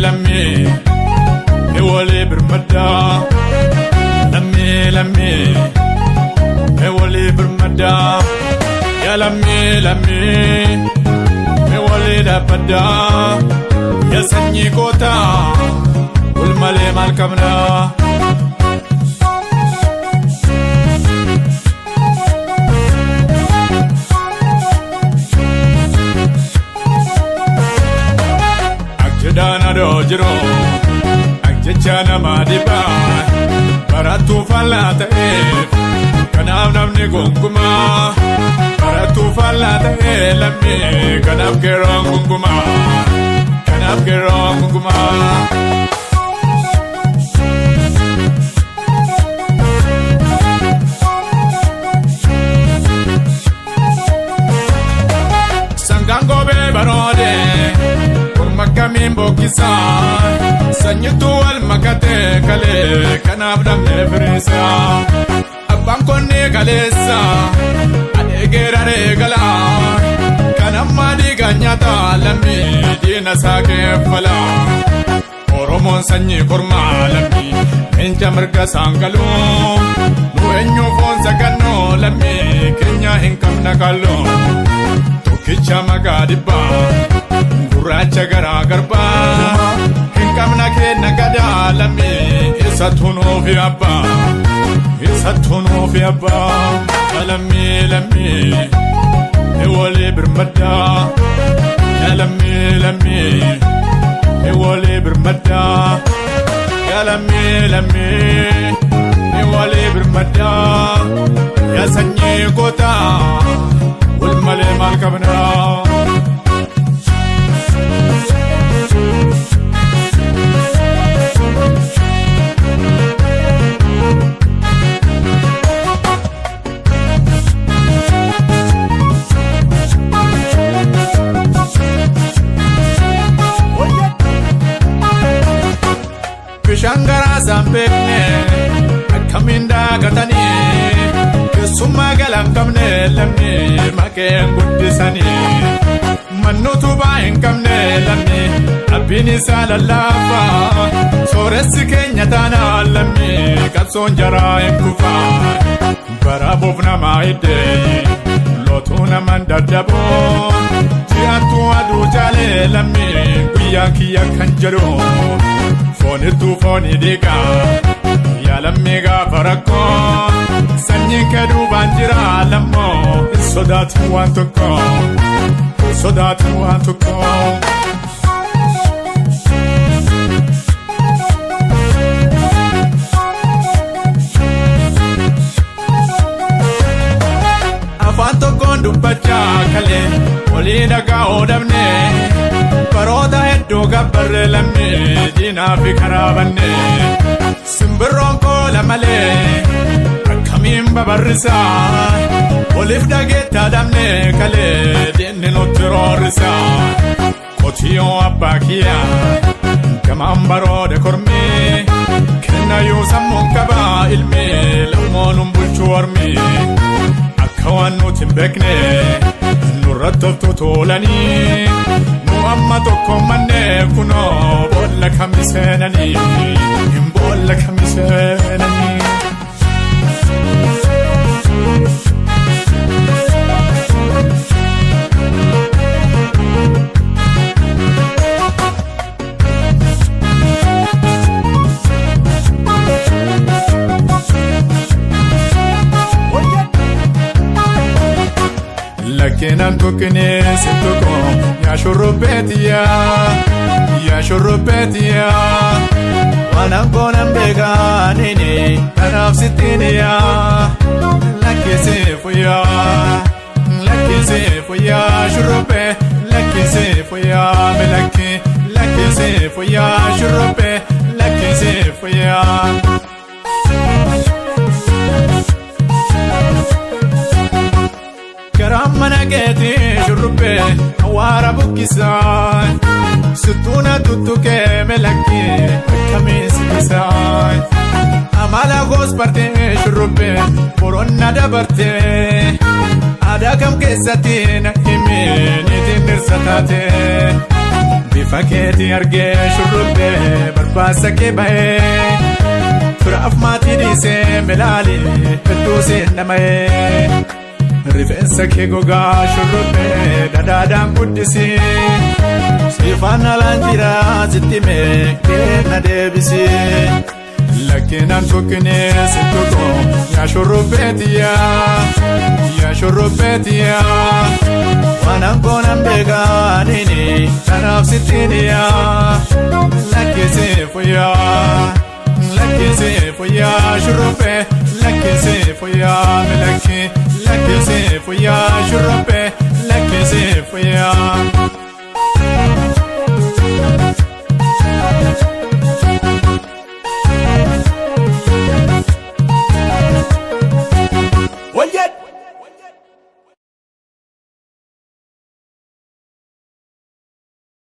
Lammii lammii walii birmaddaa. Lammii lammii walii birmaddaa. Yaa lammii lammii walii dhaabbaddaa. Yaa sanyii kootaa wal malee maal qabnaa? Akjedhaan adoo jiru akjecha nama dhibaa barattuu faallaa ta'eef kanaaf namni gonkumaa barattuu faallaa ta'ee lammii kanaaf qeerroon gonkumaa kanaaf qeerroon gonkumaa. Sangaan goobee baroodee korma kamiin bokkisaa sanyittuu wal makatee kalee kanaaf dhabnee firiisaa. Abbaan konnee kaleessa adeegeera reegalaa kan ammaa dhiigaa nyaataa lammii diina isaa keeffalaa. Oromoon sanyii kormaa lammii leenca mirga isaan galuu nu eenyu foon sagannoo lammii keenya hin qabna kalloo. Tokkicha maqaa dhibbaa gurraacha garaa garbaa hin qabna kenna gadaa lammii isattuu nuufi abbaa isattuu nuufi abbaa. Lammii lammii walii birmaddaa. Yaa lammii lammii walii birmaddaa. Yaa lammii lammii walii birmaddaa. Yaa sanyii kootaa wal malee maal qabnaa? Bishaan garaa isaan beekne akkamiin daagatanii keessummaa galaan qabne lammii maqeen guddisanii mannu utubaa hin qabne lammii abbiin isaa lallaafaa sooressi keenya taanaa lammii qabsoon jaraa hin kufaa baraabuuf namaa hiddee lootuu naman daddaboo ji'attuu aduu caalee lammii guyyaan kiyya kan jedhu. Foonittuu foonii dhiigaa yaa lammii gaafa rakkoo sanyiin kee duubaan jira lammoo hin sodaatu waan tokko hin sodaatu waan tokko. Afaan tokkoon dubbachaa kalee walii dhagaa oodhamne baroota hedduu gabbarre lammii diinaa fi karaa banne simbirroon koola malee akkamiin babarrisaa waliif dhageettaa dhabne kalee diinni nutti roorrisaa qotiyyoo abbaa kiyyaa gamaan baroode kormee kennayyuu sammuun qabaa ilmee lammoon bulchuu ormee. Akka waan nuti hin beekne nurratti of tutulanii nu amma tokko mannee kunoo boolla kami seenanii hin boolla kami seenanii. Lakkeenaan tuqinee si tuqo yaa shurrubbeetiyaa yaa shurrubbeetiyaa waan goonan beekaanini kanaaf sittiiniyaa lakkisee fuyyaa lakkisee fuyyaa shurrubbee lakkisee fuyyaa milakkee lakkisee fuyyaa shurrubbee lakkisee fuyyaa. Karaan mana keetii shurrubbee awwaara bukkisaa sittuuna tuttuqee melakkee akkamiin sikkisaa amala koos bartee shurrubbee boronna dabartee aadaa kam keessatti na himee niitiin dhirsa taatee. Ifa keetii argee shurrubbee barbaasa kee ba'ee firaaf maatii dhiisee milaali hedduu seen. Rifeensa kee gogaa shurrubbee dadaadhaan guddisii siifaan alaan jira sitti mee kenna deebisii. Lakkinaan tokkinee si tokko yaa shurrubbeetiyaa yaa shurrubbeetiyaa waan koonaan beekaaniini kanaaf sitti dhiyaa lakkisee fuyyaa lakkisee fuyyaa shurrubbee.